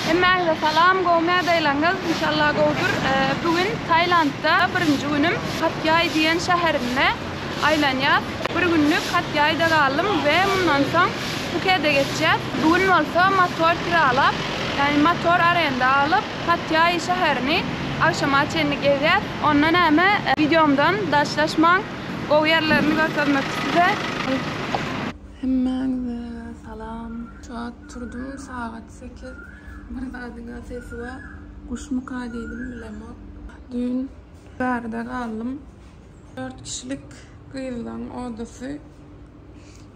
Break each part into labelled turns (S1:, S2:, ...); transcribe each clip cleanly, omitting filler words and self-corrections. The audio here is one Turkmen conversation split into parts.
S1: Hemmäňize salam, gowmy ýagdaýlaryňyz? Inşallah gowudyr. Bu gün Tailandda birinji günüm. Hatýaý diýen şäherinde aýlanýas. Bir günlük Hatýaýda galdym we mundan soň Phukete geçýäs. Bu gün bolsa motor kiralap, ýagny motor arenda alyp, Hatýaý şäherini agşama çenli gezýäs. Onda näme, wideomdan daşlaşmaň, gowy ýerlerini görkezmekçi size. Hemmäňize salam. Şu wagt turdum sagat 8. Bir zadyň-a sesi bar. Guşmyka diýdim, bilemok. Düýn bärde galdym. 4 kişilik gyzlaň odasy.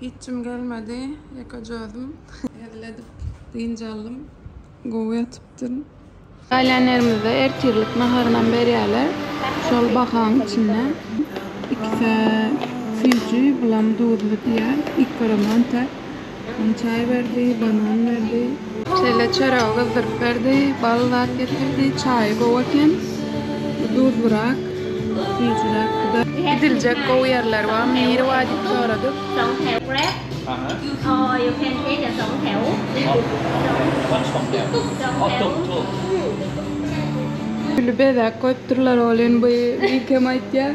S1: Hiç kim gelmedi, ýekeje özüm. Hezil edip dynç aldym. Gowy ýatypdyryn. Galýan ýerimizde ertirlik naharynam berýärler. Şol bahaň içinde. Ikisi süýji, bulam duzly diýýär. Ilk göremok entek. Ony çaý berdi, banan berdi. Şeýle çöregi gyzdyryp berdi, bal zat getirdi. Çaýy gowy eken. Bu duzlurak, süýjüräk. Bu-da gidiljek gowy ýerler barmy, nire bar diýip soradyk.
S2: Or you can take a สองแถว
S3: Oh,
S1: Gülü bezäp goýupdyrlar welin bu Bikem aýtýar,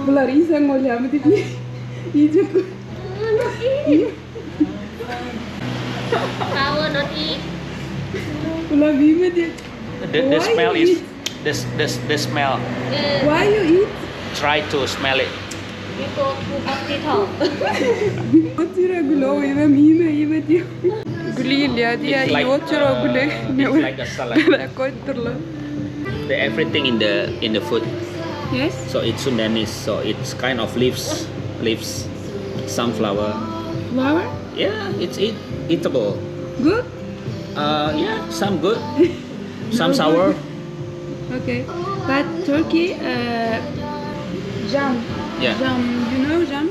S1: Bulary iýseň bolýarmy diýip iýjek.
S2: Sour not eat.
S1: Bular iýme diýip.
S3: The, the
S1: Why
S3: smell
S1: you
S3: is
S1: eat?
S3: the, the, the smell.
S1: Why you eat?
S3: Try to smell it.
S2: We go to hospital.
S1: Otyr o güli o iýmem iýme iýme diýip. Gül iýilýär diýýär,
S3: It's like,
S1: iýip otyr o güli.
S3: it's like a salad.
S1: Bezäp goýupdyrlar.
S3: The everything in the in the food.
S1: Yes.
S3: So it's Sundanese. So it's kind of leaves, leaves, sunflower.
S1: Flower?
S3: Yeah, it's eat, eatable.
S1: Good?
S3: Yeah, some good, some sour.
S1: Okay. But Turkey, jam.
S3: Yeah.
S1: Jam, you know jam?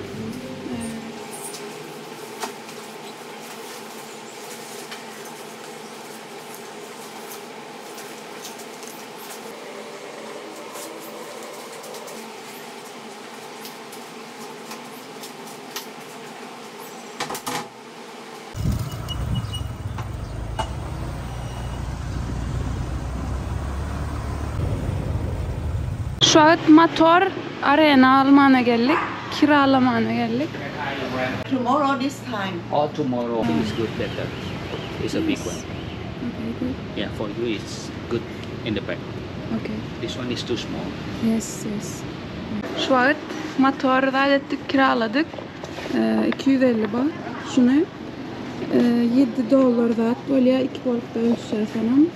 S1: Şu wagt motor arena almana geldik, kiralamana geldik.
S4: Tomorrow this time.
S3: Or tomorrow. I think it's good better. It's a big one.
S1: Okay, good.
S3: Yeah, for you it's good in the back.
S1: Okay.
S3: This one is too small.
S1: Yes, yes. Şu wagt motor zat etdik, kiraladyk. 250 baht. Şuny 7 dollar zat bolýar. 2 bolup bölüşýär soňam.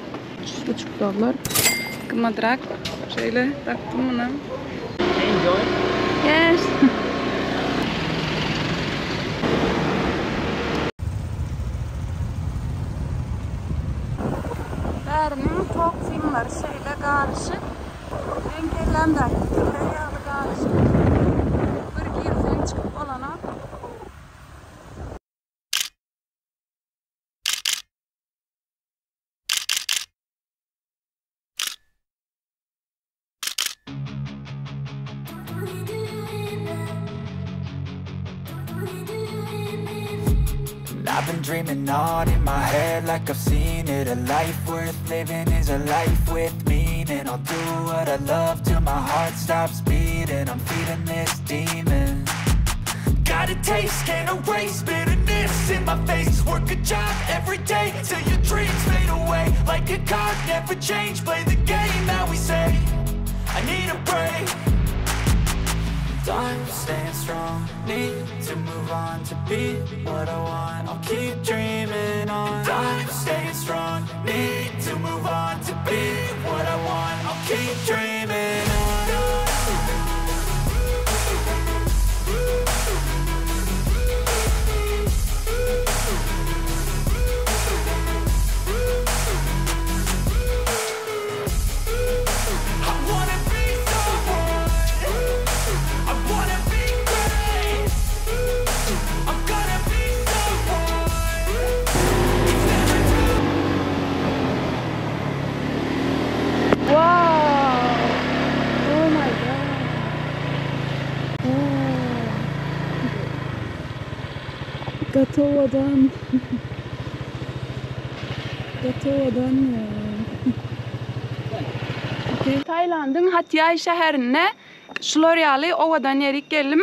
S1: 3,5 dollar. Gymmadrak. Şeýle dakdym muny.
S3: Enjoy.
S1: Yes. Bäriniň tok simleri şeýle garyşyk. Meň kellämdäki pikirler ýaly garyşyk. Bir girseň çykyp bolanok.
S5: I've been dreaming on in my head like I've seen it. A life worth living is a life with meaning. I'll do what I love till my heart stops beating. I'm feeding this demon. Got a taste, can't erase bitterness in my face. Work a job every day till your dreams fade away. Like a card, never change, play the game that we say. I need a break. I'm staying strong, need to move on to be what I want. I'll keep dreaming on. And I'm staying strong, need to move on to be what I want. I'll keep dreaming on. I wanna be someone. I wanna be great. I'm gonna be someone. It's never too
S1: Wow! Oh my god. Wow. Gaty owadan. Gaty owadan ýa. Tailandyň Hatýaý şäherinde şular ýaly owadan ýerik geldim.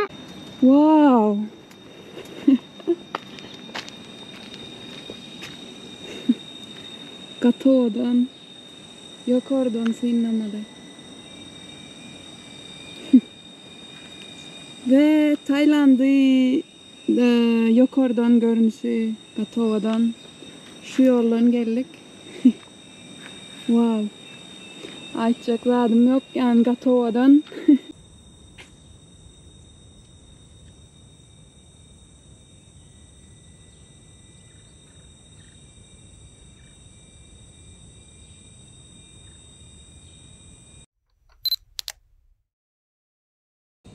S1: Wow. Gaty owadan. Ýokardan synlamaly. We Tailandy ýokardan görnüşi gaty owadan. Şu ýoldan geldik. Wow. Aýtjak zadym ýok, ýani gaty owadan.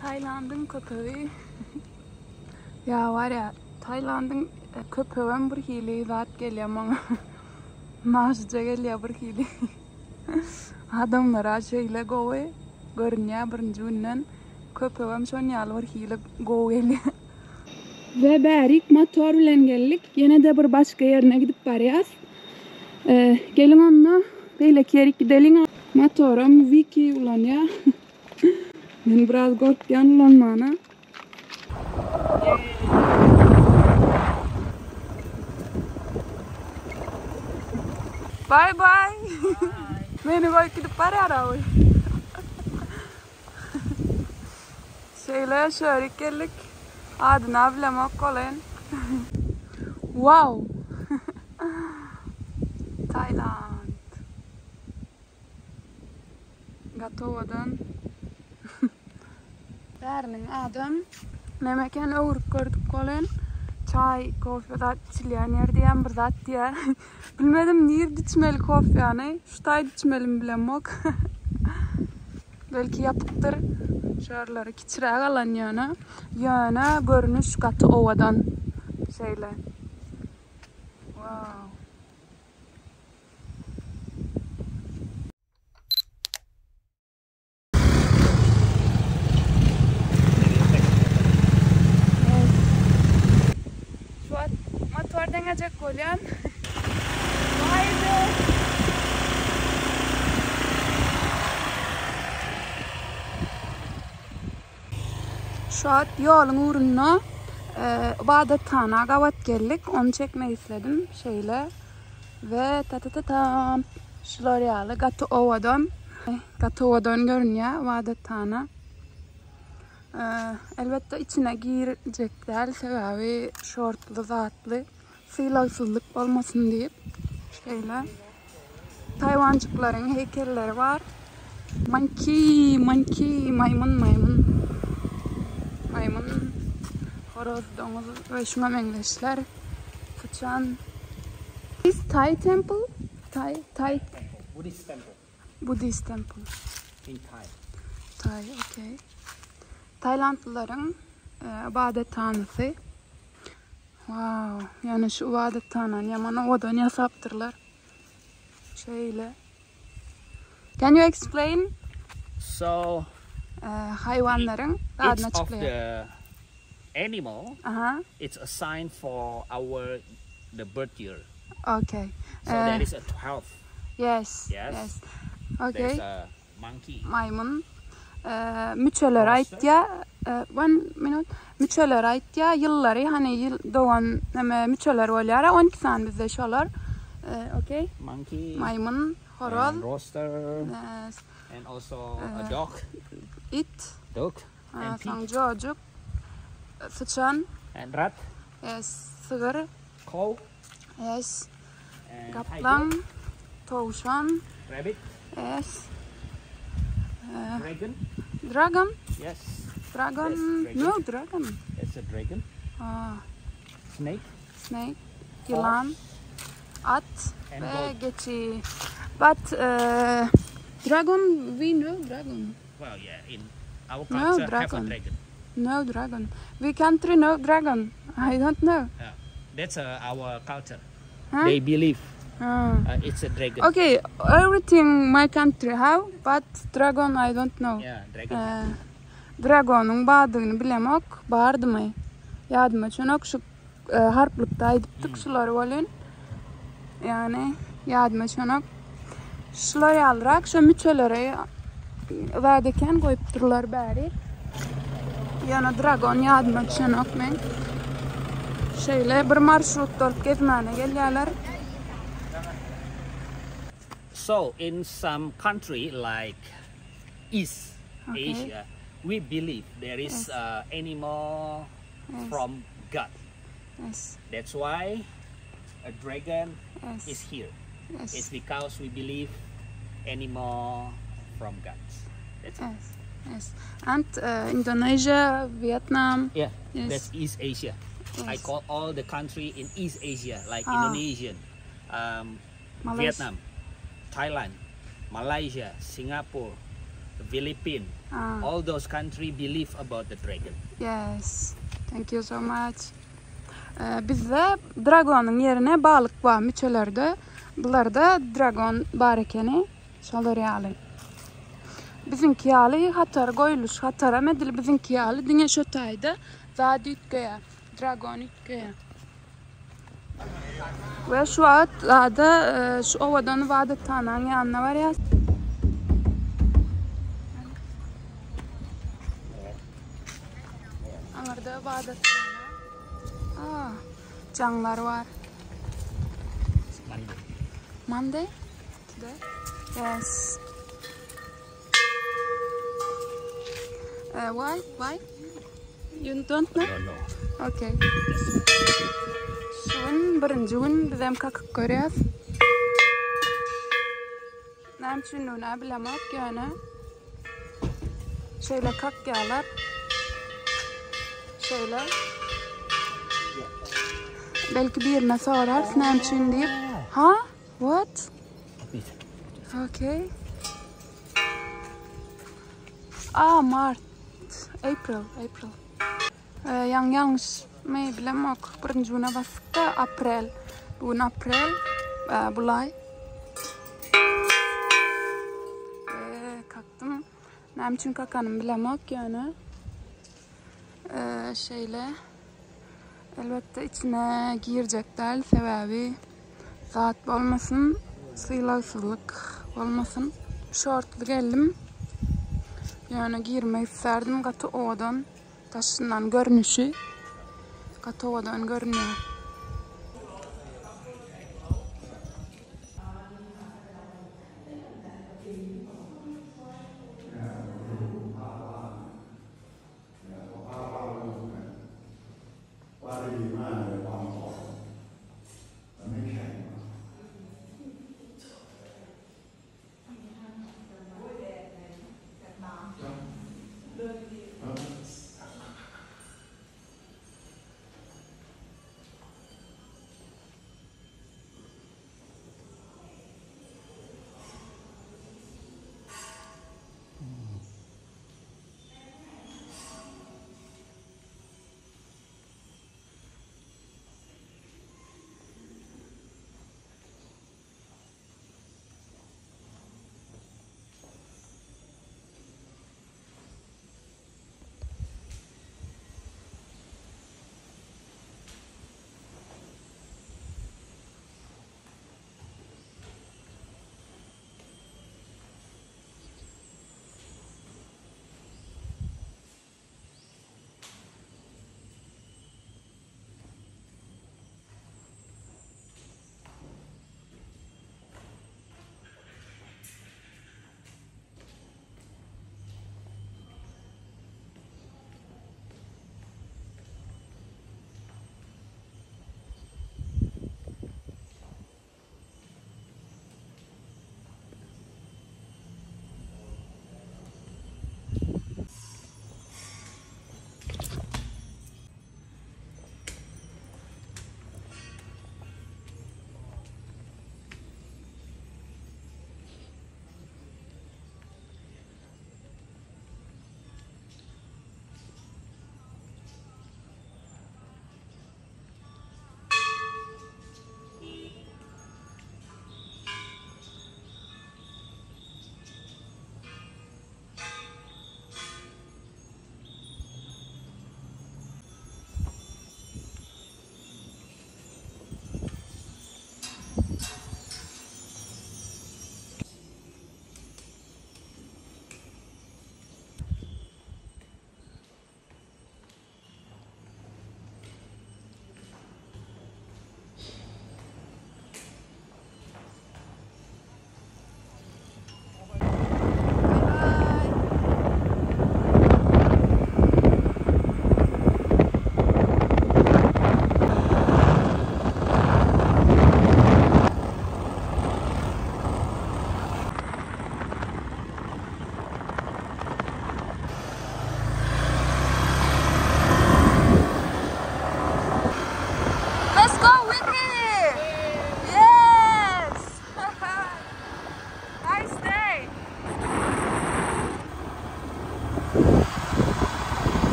S1: Tailandyň köpegi Ýa bar ýa Tailandyň köpegem bir hili zat gelýär maňa. Naşyja gelýär bir hili. Adamlara şeýle gowy görünýär birinji günden. Köpegem şon ýaly bir hili gowy gelýär. We bärik motor bilen geldik. Ýene-de bir başga ýerine gidip barýas. Geliň onda beýleki ýerik gideliň. Motoram Wiki ulanýar. Men biraz gorkýan ulanmana. Bye bye. Meni goýup gidip barýar awy. Şeýle şörik geldik. Adyna bilemok welin. Wow. Tailand. Gaty owadan. Bäriniň adam neme eken öwrüp gördük welin çaý, kofe zat içilýän ýer diýýän bir zat diýýär. Bilmedim nirde içmeli kofýany. Şu taýda içmelimi bilemok. Belki ýapykdyr. Şörleri kiçiräk alan ýöne. Ýöne görnüş gaty owadan. Şeýle. Wow. Şu wagt motor deňejek bolýan. Vay be. Şu wagt ýoluň ugrunda ybadathana gabat geldik. Ony çekmek isledim. Şeýle we ta ta ta tam. Şular ýaly gaty owadan. Gaty owadan görünýär ybadathana. Elbetde içine girjek däl, sebäbi şortly zatly sylagsyzlyk bolmasyn diýip. Şeýle. Taýwanjyklaryň heýkelleri bar. Monkey, monkey, maýmyn, maýmyn. Maýmyn, horoz, doňuz we şuňa meňzeşler. Syçan. This Thai temple? Thai, Thai.
S3: Buddhist temple.
S1: Buddhist temple.
S3: In Thai.
S1: Thai, okay. Tailandlylaryň ybadathanasy. Wow, ýöne şu ybadathanany ýaman owadan ýasapdyrlar. Şeýle. Can you explain?
S3: So,
S1: haýwanlaryň zadyny
S3: each of
S1: açyklaýar.
S3: the animal,
S1: Aha,
S3: it's a sign for our the birth year.
S1: okay.
S3: So there is a 12.
S1: Yes,
S3: Yes.
S1: yes.
S3: There's
S1: Okay.
S3: a monkey.
S1: Maýmyn. Müçeler aýtýa, one minute. Müçeler aýtýa, ýyllary hany ýyl dogan näme müçeler bolýar, 12 sany bizde şolar. Okay.
S3: Monkey.
S1: Maýmyn, horoz.
S3: And rooster.
S1: Yes.
S3: And also a dog.
S1: It.
S3: Dog. And pig.
S1: Soň jojuk. Syçan.
S3: And rat.
S1: Yes. Sygyr.
S3: Cow.
S1: Yes.
S3: And
S1: Gaplaň.
S3: tiger.
S1: Towşan.
S3: Rabbit.
S1: Yes.
S3: Dragon.
S1: Dragon.
S3: Yes.
S1: Dragon.
S3: Yes, dragon.
S1: No, dragon.
S3: It's a dragon.
S1: Ah,
S3: Snake.
S1: snake. Ýylan. At
S3: And
S1: we
S3: goat.
S1: geçi. But dragon, we know dragon.
S3: Well, yeah, in our
S1: No,
S3: culture have a
S1: dragon.
S3: dragon.
S1: No dragon. We country no dragon. I don't know.
S3: Yeah. That's our culture.
S1: Huh?
S3: They believe
S1: Ah.
S3: it's a dragon.
S1: Okay, everything my country have, but dragon I don't know.
S3: Yeah, dragon.
S1: Dragonyň bardygyny bilemok, bardymy? Ýadyma düşenok şu harplykda aýdypdyk şulary welin. Ýagny. Ýadyma düşenok. Şular ýalyrak şo müçeleri zat eken goýupdyrlar bäri. Ýöne dragon ýadyma düşenok men. Şeýle bir marşrut bolup gezmäne gelýärler.
S3: So in some country like East
S1: Okay.
S3: Asia, we believe there is animal
S1: Yes.
S3: from God.
S1: Yes.
S3: That's why a dragon
S1: Yes.
S3: is here.
S1: Yes.
S3: It's because we believe animal from God. That's it.
S1: Yes. Yes. And Indonesia, Vietnam.
S3: Yeah,
S1: Yes.
S3: that's East Asia. I
S1: Yes.
S3: call all the country in East Asia, like
S1: Ah.
S3: Indonesian,
S1: Malaysia.
S3: Vietnam, Thailand, Malaysia, Singapore, Philippines.
S1: Ah.
S3: All those country believe about the dragon.
S1: Yes. Thank you so much. Bizde dragonyň ýerine balyk bar müçelerde. Bularda dragon bar ekeni. Şolar ýaly. Biziňki ýaly hatar goýluş hataram edil biziňki ýaly diňe şo taýda zat üýtgeýär. Dragon üýtgeýär. We şu wagt zada şu owadan ybadathananyň ýanyna barýas. Aňyrda ybadathana. Ah, jaňlar bar.
S3: Monday.
S1: Monday? Today? Yes. Why? Why? You don't know?
S3: Don't know.
S1: Okay. Şu gün birinji gün bizem kakyp görýäs. Näme üçindigini bilemok ýöne. Şeýle kakýarlar. Şeýle. Belki birine sorarys näme üçin diýip. Ha? What? Okay. Ah, Mart. April, April. Ýaňy ýalňyşmy bilemok. Birinji güne basykda aprel. Bu gün aprel. Bulaý. Kakdym. Näme üçin kakanymy bilemok ýöne. Şeýle. Elbetde içine girjek däl, sebäbi zat bolmasyn, sylagsyzlyk bolmasyn. Şortly geldim. Ýöne girmek isterdim, gaty owadan daşyndan görnüşi. Gaty owadan görünýär.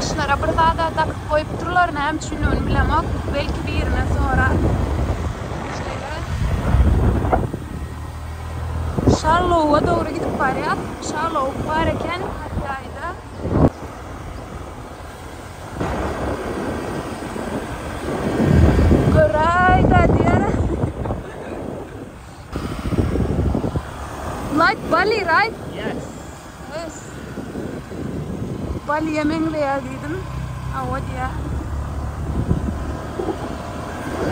S1: Daşlara bir zada dakyp goýupdyrlar, näme üçindigini bilemok. Belki birine sorar. Şeýle. Şarlowa dogry gidip barýas. Şarlowuk bar eken Hatýaýda. Göräýdä diýer. Like Bali, right?
S3: Yes.
S1: Yes. Baliýe meňzeýär diýdim. Hawa diýýär.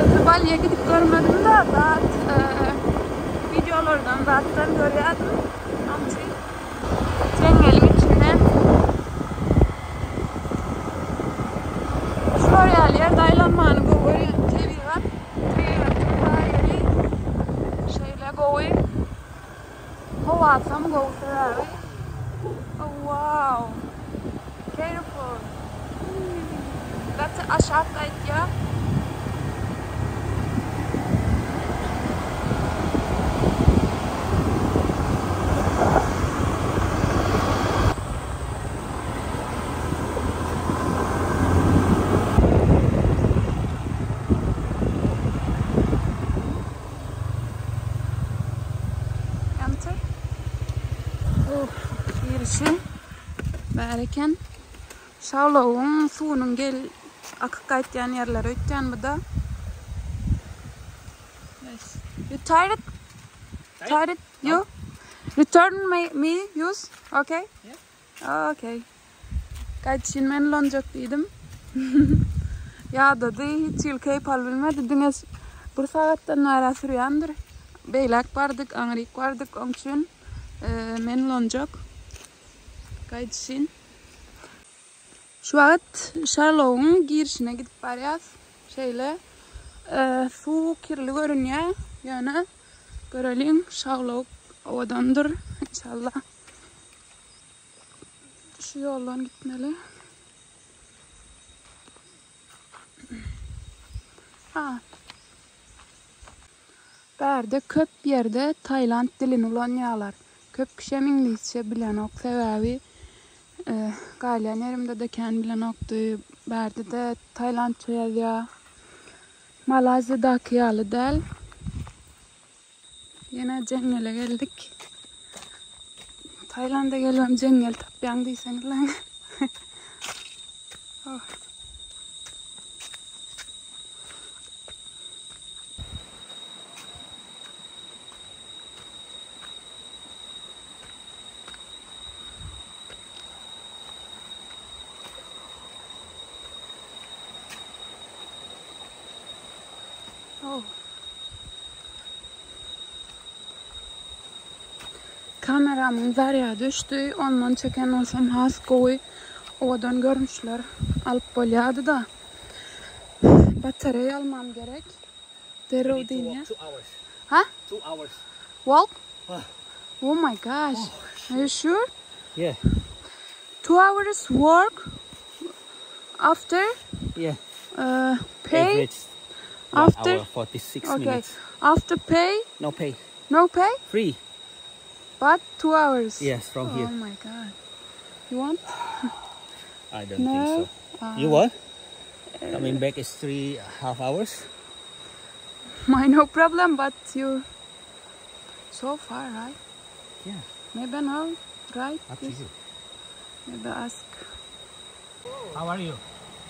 S1: Öte Baliýe gidip görmedim-de, zat, wideolardan zatdan görýärdim. Amçy. Jeňňeliň içinden. Şular ýaly ýerde aýlanmany gowy görýän. Tebigat, tebigatyň bar ýeri şeýle gowy. Howasam gowy sebäbi. Oh wow. Careful. Gaty aşak gaýtýar. Enter. Oh, girişi bar eken. Şawlawyň suwunyň gel akyp gaýtýan ýerleri öýtýän bu-da. Yes. You tired? Tired? You? Return me, me use? Okay? Yeah. Okay. Gaýdyşyn men ulanjak diýdim. Ýadady, hiç hili keýp alyp bilmedi. Diňe bir sagatdan bäri sürýändir. Beýläk bardyk, aňryk bardyk, oň üçin men ulanjak. Gaýdyşyn. Şu wagt Şarlowyň girişine gidip barýas. Şeýle suw kirli görünýär. Ýöne göreliň, Şarlow owadandyr inşallah. Şu ýoldan gitmeli. Ha. Bärde köp ýerde Tailand dilini ulanýarlar. Köp kişem iňlisçe bilenok sebäbi galýan ýerimde-de kän bilenokdy. Bärde-de tailandça ýazýar. Malaýziýadaky ýaly däl. Ýene jeňňele geldik. Taýlanda gelibem jeňňel tapýaň diýseňizläň. Oh. Oh. Kameramyň zarýady düşdi. Ondan çeken bolsam has gowy owadan görnüşler alyp bolýardy-da. Batareýa almam gerek. Derrew diýilýär. Ha? Walk? Oh my gosh. Are you sure?
S3: Yeah.
S1: 2 hours work after?
S3: Yeah.
S1: Pay?
S3: Average 1
S1: After?
S3: hour 46
S1: Okay.
S3: minutes.
S1: After pay?
S3: No pay.
S1: No pay?
S3: Free.
S1: But 2 hours.
S3: Yes, from
S1: Oh
S3: here.
S1: my god. You want?
S3: I don't
S1: No.
S3: think so. You want? Coming back is 3.5 hours.
S1: My no problem, but you so far, right?
S3: Yeah.
S1: Maybe no, right?
S3: Up to you.
S1: Maybe ask.
S3: How are you?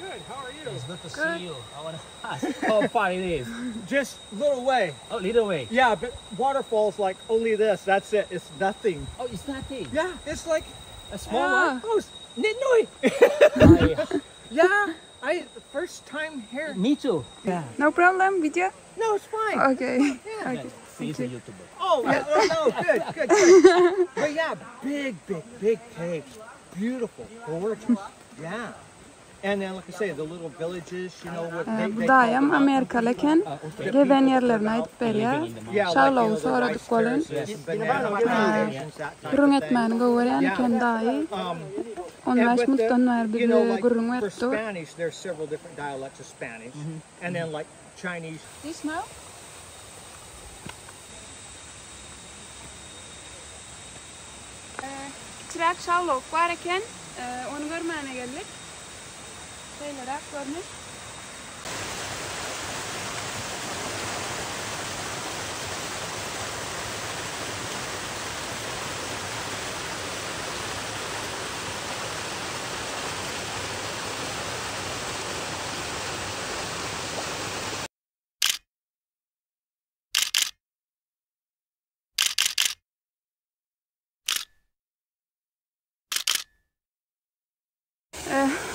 S6: Good. How are you?
S3: It's good to
S1: Good.
S3: see you. I want to ask how far it is.
S6: Just little way.
S3: Oh, little way.
S6: Yeah, but waterfalls like only this. That's it. It's nothing.
S3: Oh, it's nothing.
S6: Yeah, it's like
S3: A small
S1: Yeah.
S3: one.
S6: oh, it's nitnoy.
S3: I-
S6: Yeah, I first time here.
S3: me too. Yeah.
S1: No problem with you?
S6: No, it's fine.
S1: Okay.
S6: Yeah.
S1: Okay.
S3: She's a YouTuber.
S6: Oh, no, no, good, good, good. But yeah, big, big, big caves. Beautiful, gorgeous. Yeah. And then, like I say, the little villages, you know, what they,
S1: Bu
S6: they call
S1: daýam
S6: the
S1: Amerikaly eken. Gezen ýerlerini aýdyp berýär.
S3: Living in the
S6: Yeah, like, you
S1: Şarlowy
S6: know, the
S1: soradyk
S6: rice
S1: welin.
S6: terraces and banana plantations, that type
S1: Gürrüň
S6: of thing.
S1: etmäni gowy görýän eken daýy.
S6: And
S1: 15
S6: with the-
S1: minutdan bäri
S6: you know,
S1: bize
S6: like,
S1: gürrüň
S6: for
S1: berip dur.
S6: Spanish, there's several different dialects of Spanish, and then like Chinese.
S1: This now? Kiçiräk şarlok bar eken. Ony görmäne geldik. Şeýleräk görnüş.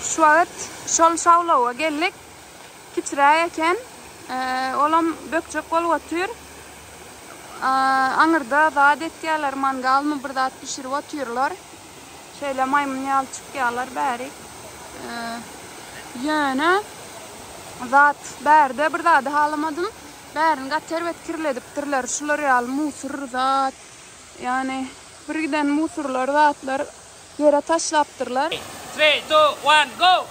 S1: Şu wagt şol şawlawa geldik. Kiçiräk eken. Olam bökjek bolup otyr. Aňyrda zat etýärler, mangalmy bir zat bişirip otyrlar. Şeýle maýmyn ýaly çykýarlar bärik. Ýöne zat bärde bir zady halamadym. Bärini gaty erbet kirledipdirler. Şular ýaly musur zat, ýagny bir giden musurlar zatlar ýere taşlapdyrlar.
S3: Three, two, one, go!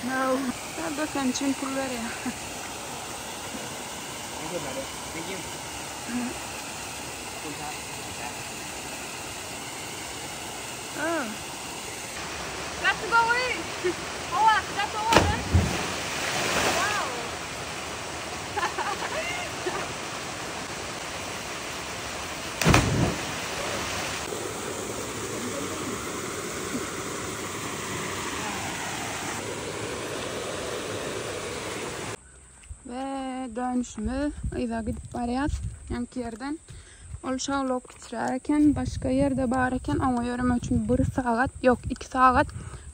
S1: No. Böken üçin pul berýär. Gaty gowy. Howasy gaty owadan. Wow. We dönüşimiz yza gidip barýas ýaňky ýerden. Ol şaglawuk kiçiräk eken, başga ýerde bar eken. Oňa ýöremek üçin bir sagat, ýok, iki sagat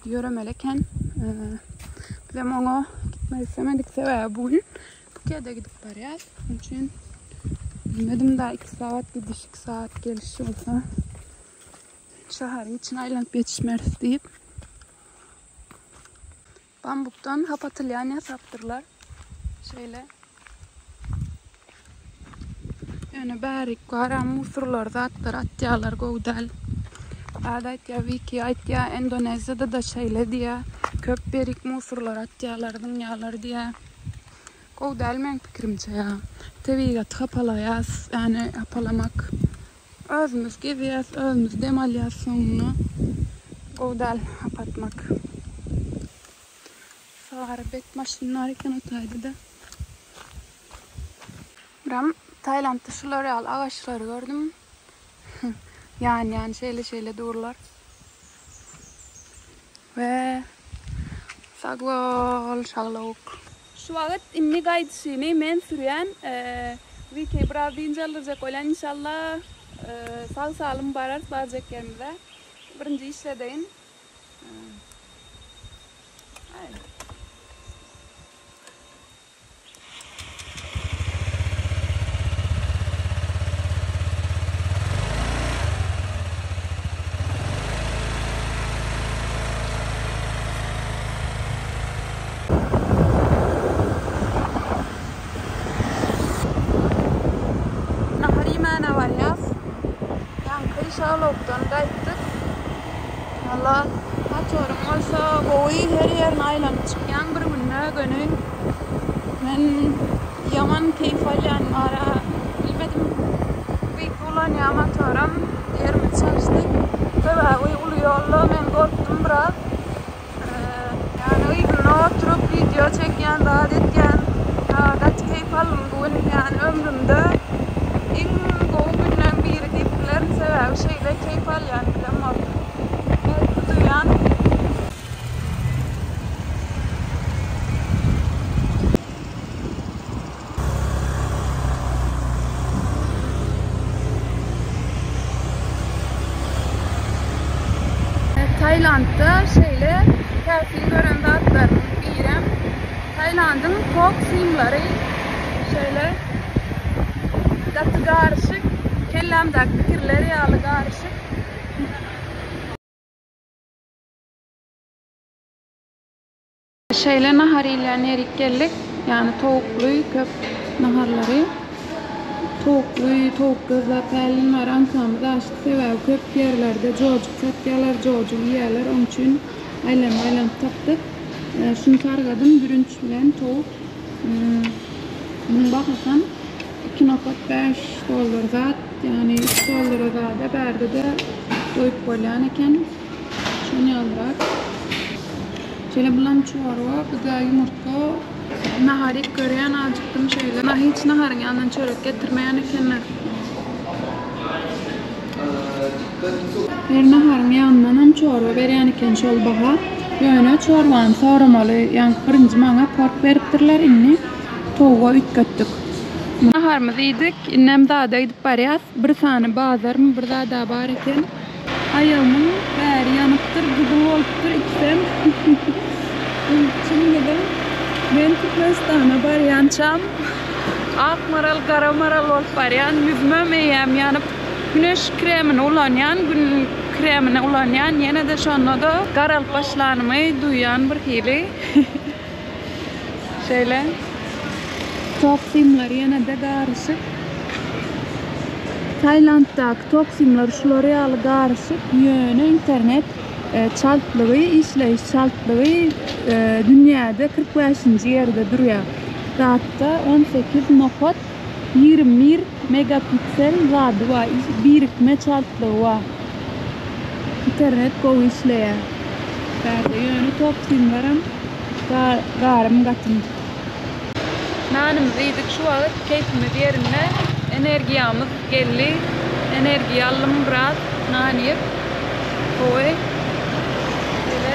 S1: ýöremeli eken. Bizem oňa gitmek islemedik, sebäbi bu gün Pukede gidip barýas. Şonuň üçin bilmedim da 2 sagat gidiş, 2 sagat geliş bolsa şäheriň içine aýlanyp ýetişmeris diýip. Bambukdan hap atylýan ýasapdyrlar. Şeýle. Ýöne bärik gara musurlar zatlar atýarlar gowy däl. Zat aýtýar Wiki aýtýar Indoneziýada-da şeýle diýýär. Köp berik musurlar atýarlar zyňýarlar diýýär. Gowy däl meň pikirimçe ýa. Tebigaty hapalaýas ýagny hapalamak. Özümiz gezýäs özümiz dem alýas soňunda gowy däl hapa atmak. Sary bet maşyn bar eken o taýda-da. Biram Tailandda şular ýaly agaçlary gördüm. Ýan-ýan şeýle-şeýle durlar. We sag bol şaglawuk. Şu wagt indi gaýdyşyny men sürýän. VK biraz dynç aldyrjak bolýan inşallah sag salym bararys barjak ýerimize. Birinji işledeýin. Nahar iýmäne barýas. Ýaňky Şalokdan gaýtdyk. Walla, motoryň bolsa gowy, her ýerine aýlanyp çykýaň bir günde göni. Men ýaman keýp alýan ara bilmedim. Beýik ulanýan motoram ýerimizi çalyşdyk. Sebäbi uly ýolda men gorkdum biraz. Ýagny yzynda oturyp wideo çekýän zat etýän. Gaty keýp aldym bu gün. Ýagny ömrümde iň gowy günleň biri diýip bilerin. Sebäbi şeýle keýp alýan bilemok. Belki duýan. Tailandda şeýle täsin gören zatlarymyň birem Tailandyň tok simlary şeýle gaty garyşyk, kellämdäki pikirler ýaly garyşyk. Şeýle nahar iýilýän ýerik geldik. Ýagny towukly köp naharlary. Towukly, towuk gözläp hälden bäri aňsamyz aşdy. Sebäbi köp ýerlerde jojuk satýarlar, jojuk iýýärler. Onuň üçin aýlanyp-aýlanyp tapdyk. Şuny sargadym, bürünç bilen towuk. Munuň bahasam 2,5 dollar zat. Ýagny 3 dollara zada bärde-de doýup bolýan eken. Şon ýalyrak. Şeýle bulam çorba, bu-da ýumurtga. Nahar iýip görýän ajykdym şeýle. Na hiç naharyň ýanyndan çörek getirmeýän ekenler. Her naharyň ýanyndanam çorba berýän eken şol baha. Ýöne çorbany soramaly. Ýaňky birinji maňa pork beripdirler, indi towuga üýtgetdik. Naharymyzy iýdik, indem zada gidip barýas. Bir sany bazarmy bir zada bar eken. Aýagymyň bäri ýanypdyr, gyzyl bolupdyr ikisem. Çyn gyzyl. Men Türkmenistana barýançam ak maral, gara maral bolup barýan. Ýüzümem eýýäm ýanyp, güneş kremini ulanýan, gün kremini ulanýan. Ýene-de şonda-da garalyp başlanymy duýýan birhili. Şeýle. Tok simleri ýene-de garyşyk. Tailanddaky tok simleri şular ýaly garyşyk, ýöne internet çaltlygy, işleýiş çaltlygy dünýäde 45-nji ýerde durýar. Zatda 18 nokat 21 megapiksel zady bar, birikme çaltlygy bar. Internet gowy işleýär. Bärde ýöne tok simlerem garym gatym. Nanymyzy iýdik şu wagt keýpimiz ýerinde energiýamyz geldi energiýa aldym biraz nan iýip gowy şeýle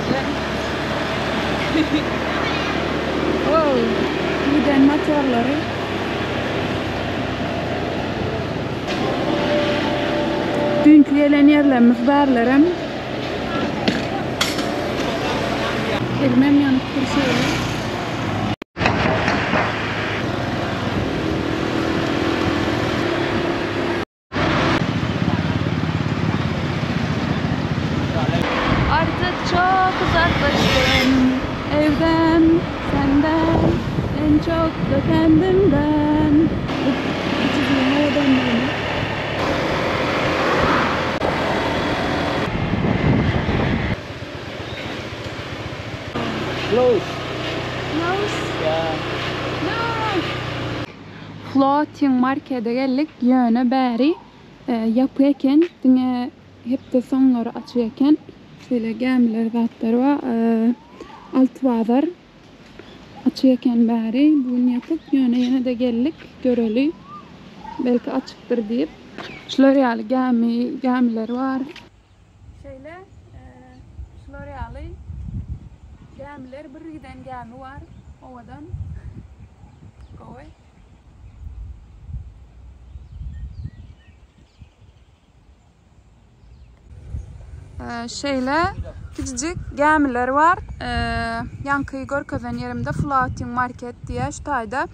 S1: bilen wow giden motorlary. Düýnki gelen ýerlerimiz barlarem. Elimem ýanyp dur şeýle. Artık çok uzaklaştım evden, senden, en çok da kendimden.
S3: Close.
S1: Close?
S3: Yeah.
S1: No. Floating markete geldik. Ýöne bäri ýapyk eken. Diňe hepde soňlary açyk eken. Şeýle gämiler zatlar bar. Altybazar Açyk eken bäri, bu gün ýapyk, ýöne ýene-de geldik, göreli, belki açykdyr diýip. Şular ýaly gämi, gämiler bar. Şeýle, şular ýaly gämiler, bir giden gämi bar, owadan, gowy. Şeýle kiçijik gämiler bar. Ýaňky görkezen ýerimde floating market diýýär şu taýda.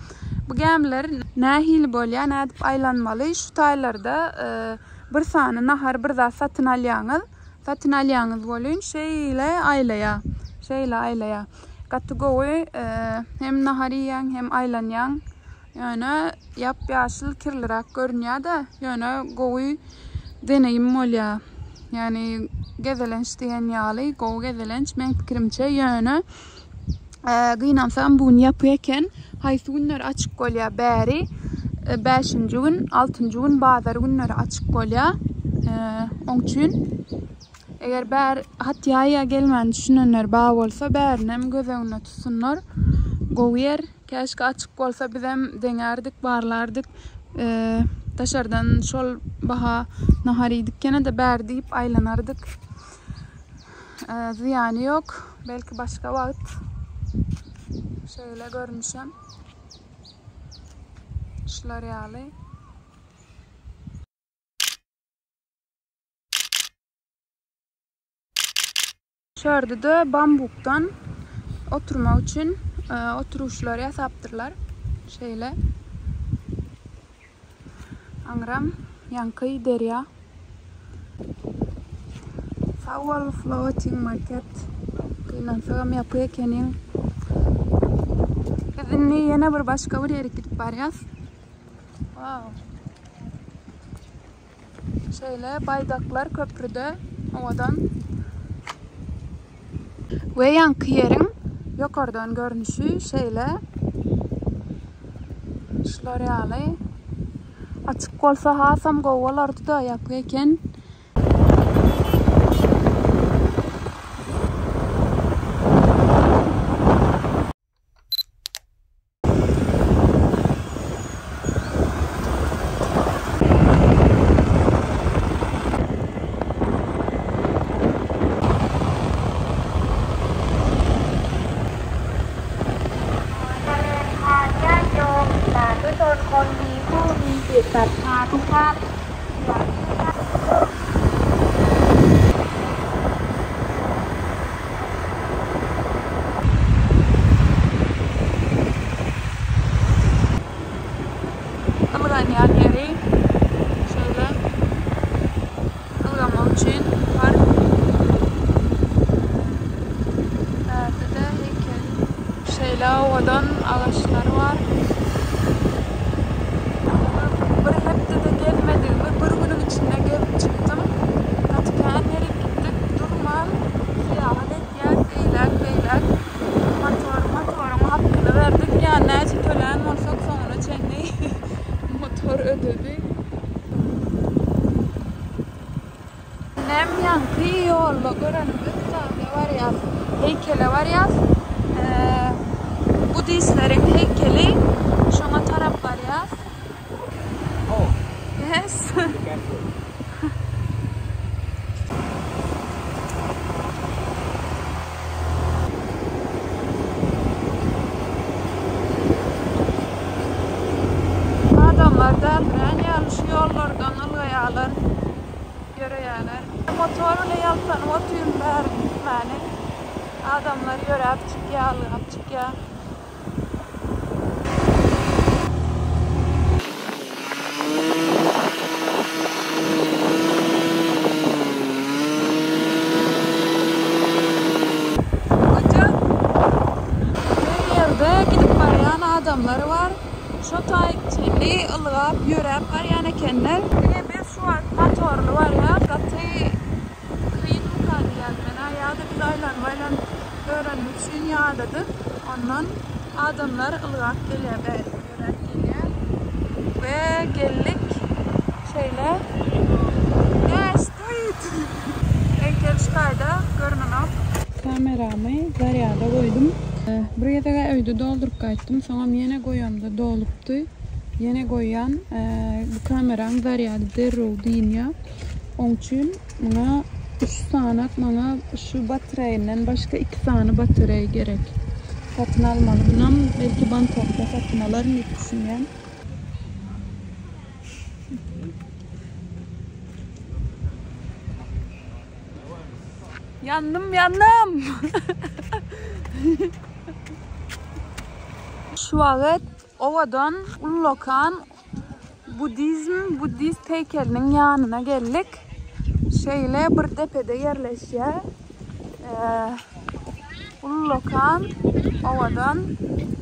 S1: Bu gämiler nähili bolýar, nädip aýlanmaly? Şu taýlarda bir sany nahar, bir zat satyn alýaňyz. Satyn alýaňyz welin şeýle aýlaýar. Şeýle aýlaýar. Gaty gowy. Hem nahar iýýäň, hem aýlanýaň. Ýöne ýap-ýaşyl kirliräk görünýär-de, ýöne gowy deneýim bolýar. Ýagny gezelenç diýen ýaly gowy gezelenç meň pikirimçe, ýöne gynansam bu gün ýapyk eken. Haýsy günler açyk bolýar bäri? Bäşinji gün, altynjy gün bazar günleri açyk bolýar. Oň üçin eger bäri Hatýaýa gelmän düşünenler bar bolsa bärinem göz öňünde tutsunlar. Gowy ýer. Käşgä açyk bolsa bizem deňärdik, barlardyk. Daşardan şol baha nahar iýdik ýene-de bärde iýip aýlanardyk. Zyýany ýok. Belki başga wagt. Şeýle görnüşem. Şular ýaly. Şu ýerde-de bambukdan oturmak üçin oturyşlar ýasapdyrlar. Şeýle. Aňram ýaňky derýa. Sag bol floating market. Gynansagam ýapyk ekeniň. Biz indi ýene bir başga bir ýere gidip barýas. Wow. Şeýle baýdaklar köprüde owadan. We ýaňky ýeriň ýokardan görnüşi şeýle. Şular ýaly. Açyk bolsa hasam gowy bolardy-da, ýapgy eken.
S2: ญาติโยมสาธุชนคนดีผู้มีจิตศรัทธาทุกท่าน
S1: Ylganýan ýeri şeýle ylgamak üçin park. Bärde-de heýkel. Şeýle owadan agaçlar bar. Bir hepdede gezmedigimi bir günüň içinde gezip çykdym. Gaty kän ýerik gitdik. Durman syýahat etýäs eýläk-beýläk. Motor, motoryň hakyny berdik. Ýa näçe tölän bolsak soňuna çenli motor ödedi. Indem ýaňky ýolda görenimiz zada barýas. Heýkele barýas. Budistleriň heýkeli. Şoňa tarap barýas. Yes. Adamlar däldirän ýaly şu ýollardan ylgaýarlar, ýöreýärler. Motor bile ýaltanyp otyryn bäri gitmäne. Adamlar ýöräp çykýar, ylgap çykýar. Her ýerde gidip barýan adamlar bar. Şo taýyk çenli ylgap, ýöräp barýan ekenler. Diňe biz şu wagt motorly barýas. Gaty kynmyka diýýän men-ä. Ýa-da biz aýlanyp-aýlanyp ýörenimiz üçin ýadadyk. Ondan adamlar ylgap gelýär, bärik ýöräp gelýär. We geldik. Şeýle. Yes, do it! Heýkel şu taýda görnenok. Kameramy zarýada goýdum. Bir gezeg-ä öýde dolduryp gaýtdym, soňam ýene goýamda dolupdy. Ýene goýýan. Bu kameraň zarýady derrew dynýar. Oň üçin muňa üç sany maňa şu batareýinden başga iki sany batareý gerek. Satyn almaly. Munam belki Bangkokda satyn alaryn diýip düşünýän. Ýandym, ýandym! Şu wagt owadan, ullakan Buddizm, buddist heýkeliniň ýanyna geldik. Şeýle bir depede ýerleşýär. Ullakan, owadan.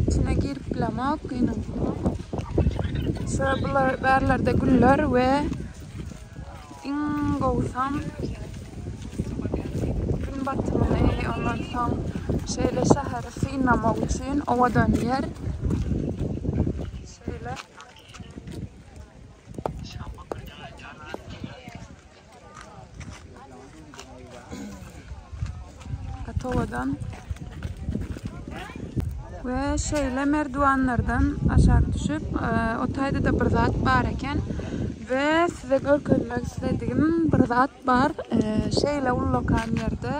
S1: Içine girip bilemok, gynansamam. Şu bular bärlerde güller we iň gowusam gün batymyny, ondan soň şeýle şäheri synlamak üçin owadan ýer. Şeýle. Gaty owadan. We şeýle merdiwanlardan aşak düşüp, e, o taýda-da bir zat bar eken. We size görkezmek isledigim bir zat bar. E, şeýle ullakan ýerde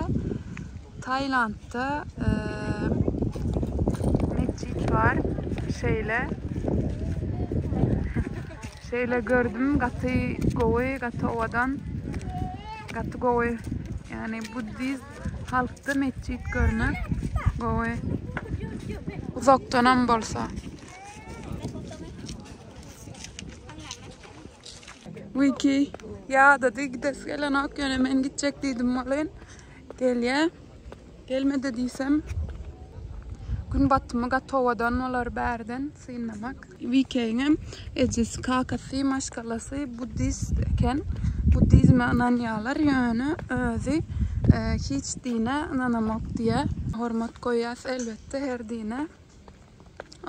S1: Tailandda e, metjit bar. Şeýle. Şeýle gördüm, gaty gowy, gaty owadan. Gaty gowy. Ýagny buddist halkda metjit görmek gowy. Uzakdanam bolsa. Wiki ýadady gidesi gelenok, ýöne men gitjek diýdim welin gelýä. Gelmedi diýsem gün batymy gaty owadan bolar bärden synlamak. VK-iňem ejesi, kakasy, maşgalasy buddist eken. Buddizme ynanýarlar, ýöne özi hiç dine ynanamok diýýär. Hormat goýýas elbetde her dine.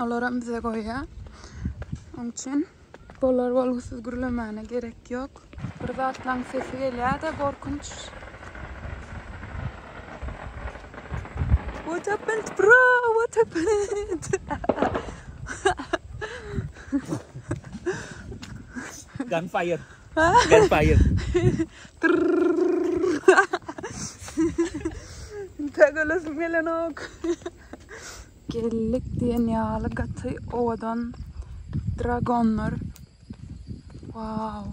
S1: Olaram bize goýýar. Oň üçin. Bolar bolgusyz gürlemäne gerek ýok. Bir zatlaň sesi gelýär-de gorkunç. What happened bro? What happened?
S3: Gunfire. Gunfire.
S1: Intäk ölesim gelenok. Geldik diýen ýaly gaty owadan dragonlar. Wow.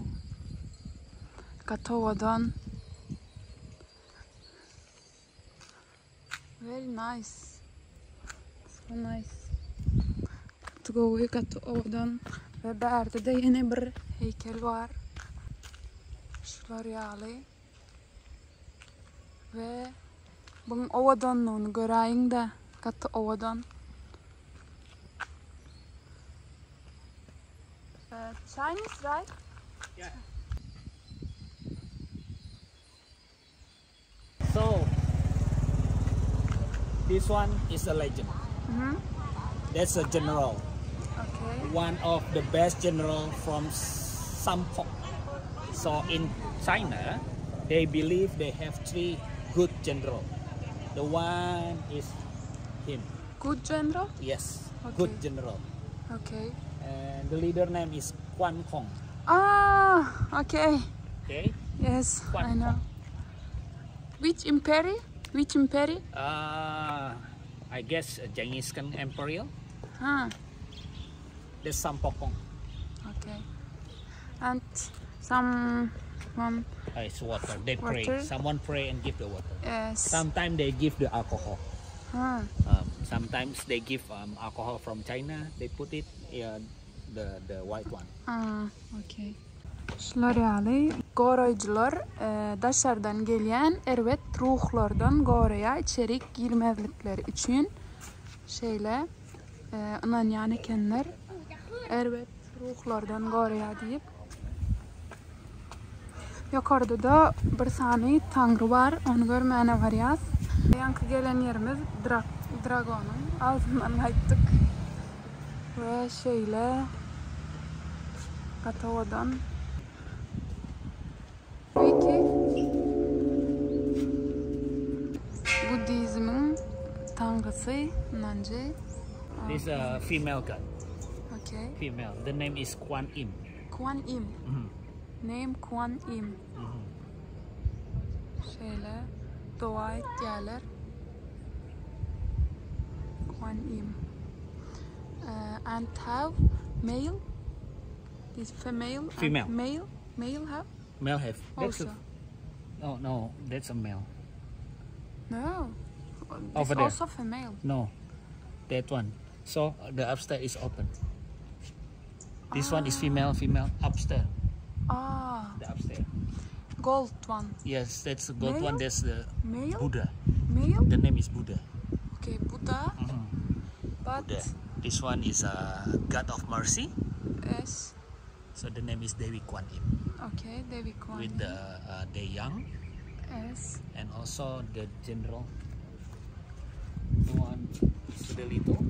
S1: Gaty owadan. Very nice. So nice. Gaty gowy, gaty owadan. We bärde-de ýene bir heýkel bar. Şular ýaly. We buň owadanlygyny göräýiň-dä, gaty owadan. Chinese, right?
S3: Yeah. So this one is a legend. Mm -hmm. That's a general.
S1: Okay.
S3: One of the best general from Sampok. So in China, they believe they have three good general. The one is him.
S1: Good general?
S3: Yes, okay. good general.
S1: Okay.
S3: And the leader name is Quan Kong.
S1: Ah, okay.
S3: Okay.
S1: Yes,
S3: Quan
S1: I know.
S3: Kong.
S1: Which imperi? Which imperi?
S3: I guess Genghis Khan Imperial.
S1: Huh.
S3: The Sampokong.
S1: Okay. And some one.
S3: It's water. They pray.
S1: Water?
S3: Someone pray and give the water.
S1: Yes.
S3: Sometimes they give the alcohol.
S1: Huh.
S3: Sometimes they give alcohol from China. They put it in the white one.
S1: Ah, okay. Şular ýaly goraýjylar daşardan gelýän erbet ruhlardan goraýar, içerik girmezlikleri üçin şeýle ynanýan ekenler. Erbet ruhlardan goraýar diýip. Ýokarda-da bir sany taňry bar, ony görmäne barýas. Ýaňky gelen ýerimiz dragonyň agzyndan gaýtdyk. We şeýle gaty owadan. Wiki Buddizmiň taňrysy, ynanjy.
S3: This a female god.
S1: Okay.
S3: Female. The name is Kuan Im.
S1: Kuan Im. Name Kuan Im. Şeýle doga etýärler. Kuan Im. And have male? This female?
S3: Female.
S1: Male? Male have?
S3: Male have.
S1: Also.
S3: No, no, that's a male.
S1: No.
S3: Over there.
S1: Also female.
S3: No, that one. So the upstairs is open. This one is female, female upstairs. The upstairs.
S1: Gold one.
S3: Yes, that's the gold
S1: Male?
S3: one. That's the
S1: Male?
S3: Buddha.
S1: Male?
S3: The name is Buddha.
S1: Okay, Buddha. But
S3: Buddha. This one is a god of mercy.
S1: Yes.
S3: So the name is Dewi Kwan Im.
S1: Okay, Dewi Kwan
S3: With
S1: Im.
S3: the young.
S1: Yes.
S3: And also the general. The one to the little.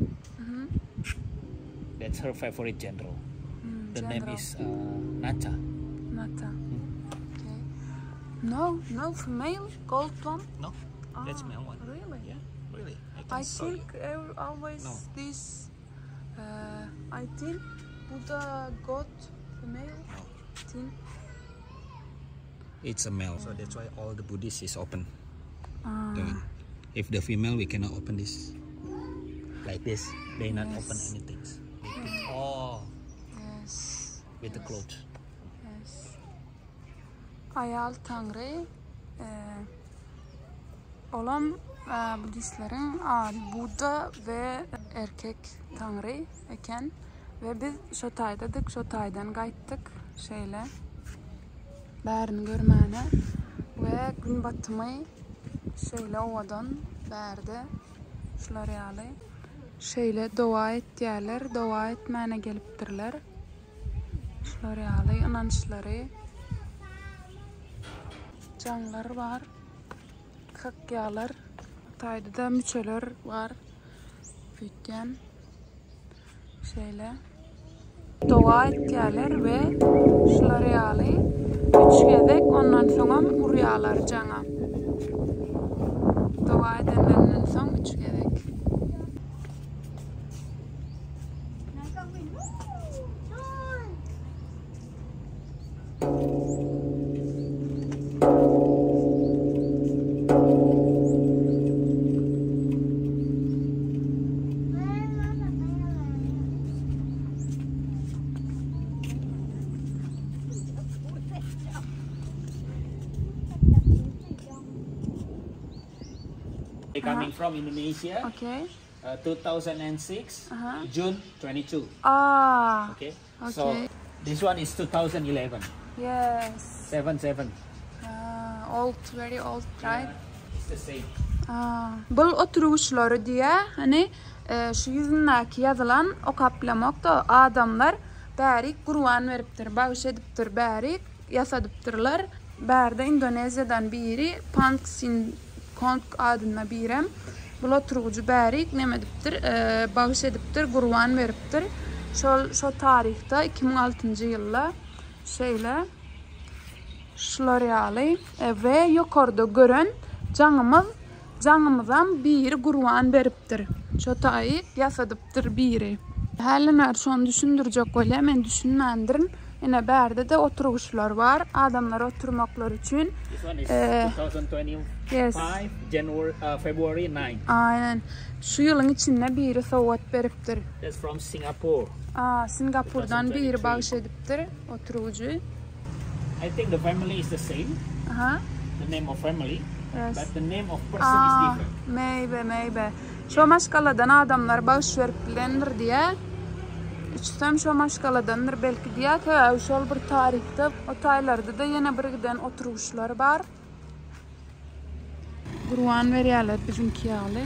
S3: That's her favorite general. The name
S1: General.
S3: is Nata.
S1: Nata. Okay. No, no female gold one.
S3: No, that's male one.
S1: Really?
S3: Yeah, really. I can
S1: I
S3: show
S1: think
S3: you.
S1: always
S3: No.
S1: this. I think Buddha got female.
S3: No.
S1: Think.
S3: It's a male, so that's why all the Buddhists is open. The one. If the female, we cannot open this. Like this, they not open
S1: Yes.
S3: anything. They put all
S1: Yes.
S3: with the clothes.
S1: Yes. Aýal Taňry, olam buddistleriň Budda we erkek Taňry eken. We biz şo taýdadyk, şo taýdan gaýtdyk şeýle bärini görmäne we gün batymy şeýle owadan bärde şular ýaly. Şeýle doga etýärler, doga etmäne gelipdirler. Şular ýaly ynançlary. Jaňlar bar, kakýarlar. Taýda-da müçeler bar. Öýtýän. Şeýle. Doga etýärler we şular ýaly üç gezek ondan soňam urýarlar jaňa. Doga edenlerinden soň üç gezek.
S3: Coming from Indonesia.
S1: Okay.
S3: Uh, 2006,
S1: Uh-huh.
S3: June 22.
S1: Ah.
S3: Okay.
S1: Okay.
S3: So this one is 2011.
S1: Yes.
S3: 7 7.
S1: Ah, old, very old, right?
S3: It's the same.
S1: Ah. Bul oturgyçlary diýä, hani e, şu ýüzündäki ýazylan okap bilemokda adamlar bärik gurban beripdir, bagyş edipdir bärik, ýasadypdyrlar. Bärde Indoneziýadan biri Pank Sin Kong adynda birem bul oturgyjy bärik neme edipdir, e, bagyş edipdir, gurban beripdir. Şol şo taryhda 2006-njy ýylda şeýle şular ýaly e, we ýokarda gören jaňymyz jaňymyzam biri gurban beripdir. Şo taýy ýasadypdyr biri. Hälden bäri şony düşündirjek bolýar, men düşünmändirin. Ine bärde-de oturgyçlar bar, adamlar oturmaklary üçin.
S3: This one is
S1: Eh,
S3: 2025
S1: yes.
S3: January uh, February 9.
S1: Aýnen. Şu ýylyň içinde biri sowgat beripdir.
S3: That's from Singapore.
S1: Aa, Singapurdan biri
S3: 2023.
S1: bagyş edipdir oturgyjy.
S3: I think the family is the same,
S1: Aha.
S3: the name of family,
S1: Yes.
S3: but the name of person is
S1: Aa,
S3: different.
S1: maybe, maybe. Şo maşgaladan adamlar bagyş berip bilendir diýä. Üçüsem şo maşgaladandyr belki diýä. Sebäbi şol bir taryhda o taýlarda-da ýene bir giden oturgyçlar bar. Gurban berýärler biziňki ýaly.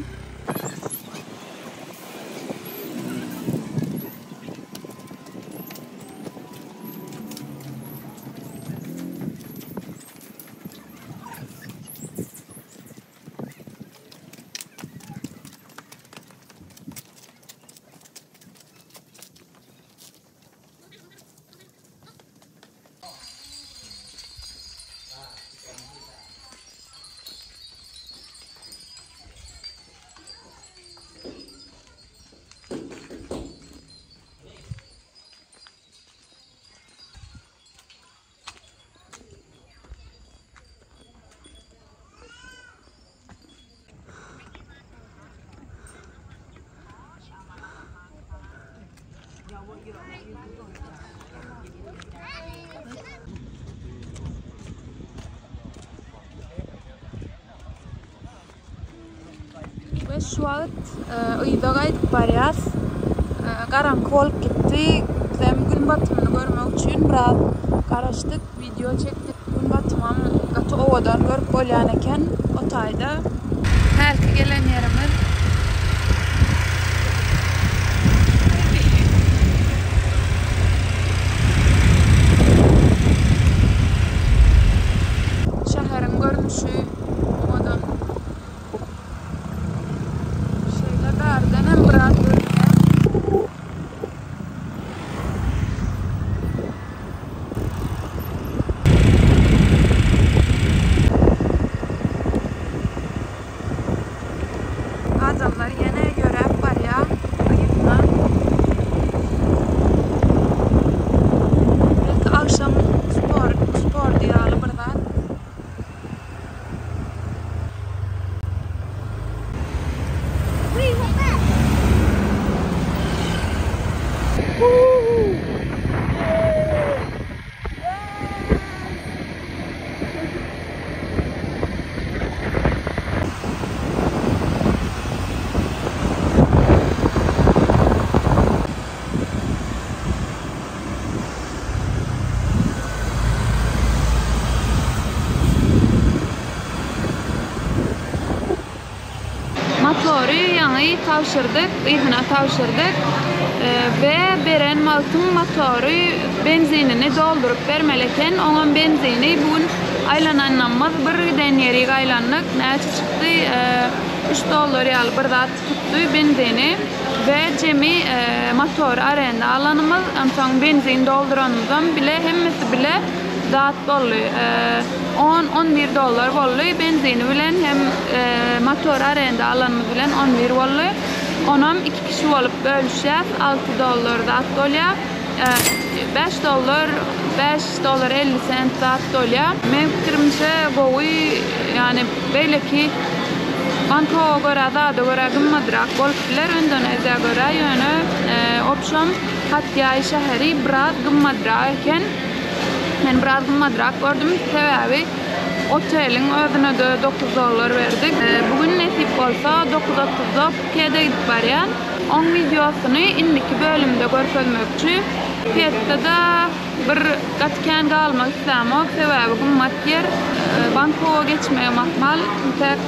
S1: We şu wagt yza gaýdyp barýas. Garaňky bolup gitdi. Bizem gün batymyny görmek üçin biraz garaşdyk, wideo çekdik. Gün batymam gaty owadan görüp bolýan eken o taýda. Hälki gelen ýerimiz. Şäheriň görnüşi owadan. Şeýle bärdenem biraz görünýär. Adamlar ýene ýöräp barýar yzyna. Belki agşam spor, spordy ýaly bir zat. Motory ýaňy tabşyrdyk, yzyna tabşyrdyk we beren wagtyň motory benzinini dolduryp bermeli eken. Oňam benzini bu gün aýlananymyz bir giden ýerik aýlandyk. Näçe çykdy? Üç dollar ýaly bir zat tutdy benzini we jemi motory arenda alanymyz, onsoň benzin dolduranymyzam bile hemmesi bile zat boldy. On, on bir dollar boldy benzini bilen hem motory arenda alanymyz bilen 11 boldy. Onam iki kişi bolup bölüşýäs, 6 dollar zat bolýar. 5 dollar, 5 dollar 50 sent zat bolýar. Meň pikirimçe gowy, ýagny beýleki Bangkoga görä zada görä gymmadrak bolup biler Indoneziýa görä, ýöne obşam Hatýaý şäheri biraz gymmadrak eken. Men biraz gymmadrak gördüm, sebäbi oteliň özüne-de 9 dollar berdik. Bu gün nesip bolsa 9.30-da Phukete gidip barýan. Oň wideosyny indiki bölümde görkezmekçi. Phuketde-de bir gaty kän galmak islämok, sebäbi gymmat ýer. Bangkoga geçmegem ahmal. Entek.